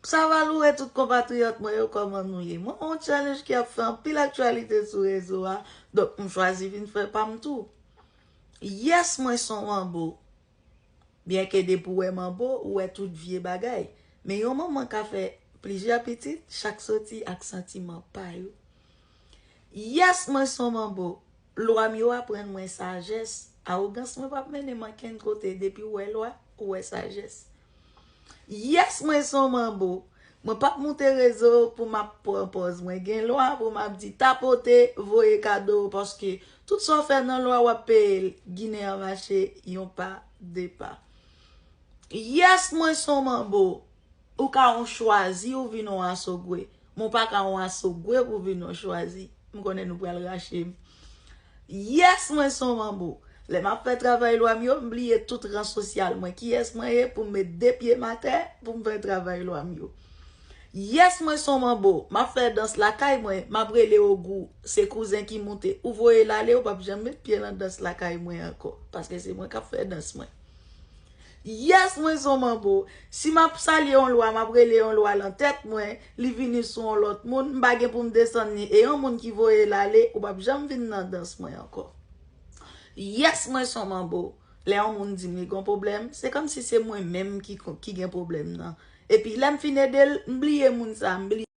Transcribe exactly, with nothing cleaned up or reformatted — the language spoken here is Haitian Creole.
Savalou e tout konpatriyòt mwen yo, kòman nou ye? Mwen on challenge ki ap fè anpil aktyalite sou rezo a, donk m chwazi vin fè pa m tou. Yes, mwen son manbo. Byenke depi w wè manbo, ou wè tout vye bagay. Men yon manman ka fè plizyè pitit, chak soti ak santiman pa yo. Yes, mwen son manbo. Lwa m yo aprann mwen sajès. Awogans mwen p ap mennen m ankenn kote. Depi w wè lwa, ou wè sajès. Yes, mwen son manbo. Mwen p ap moute rezo pou m ap pran pòz mwen gen lwa, pou m ap di tapote, voye kado, paske tout sa w fè nan lwa w ap peye l. Ginen an mache yon pa, de pa. Yes, mwen son manbo. Ou ka on chwazi ou vin on asogwe. Men w pa ka on asogwe pou vin on chwazi. M konnen nou pral rache m. Yes, mwen son manbo. Lè m ap fè travay lwa m yo, m bliye tout ran sosyal mwen. Kiyès mwen ye pou m met de pye m atè pou m fè travay lwa m yo? Yes, mwen son manbo. M ap fè dans lakay mwen. M ap rele Ogou. Se kouzen ki moute. Ou voye l ale, ou p ap janm met pye nan dans lakay mwen ankò. Paske se mwen k ap fè dans mwen. Yes, mwen son manbo. Si m ap salye yon lwa, m ap rele yon lwa lan tèt mwen, li vini sou yon lòt moun, m pa gen pou m desann li. E yon moun ki voye l ale, ou p ap janm vin nan dans mwen ankò. Yes, mwen son manbo. Lè yon moun di m li gon pwoblèm, se kòmsi se mwen menm ki, ki gen pwoblèm nan. Epi lè m fin ede l, m bliye moun sa, m bliye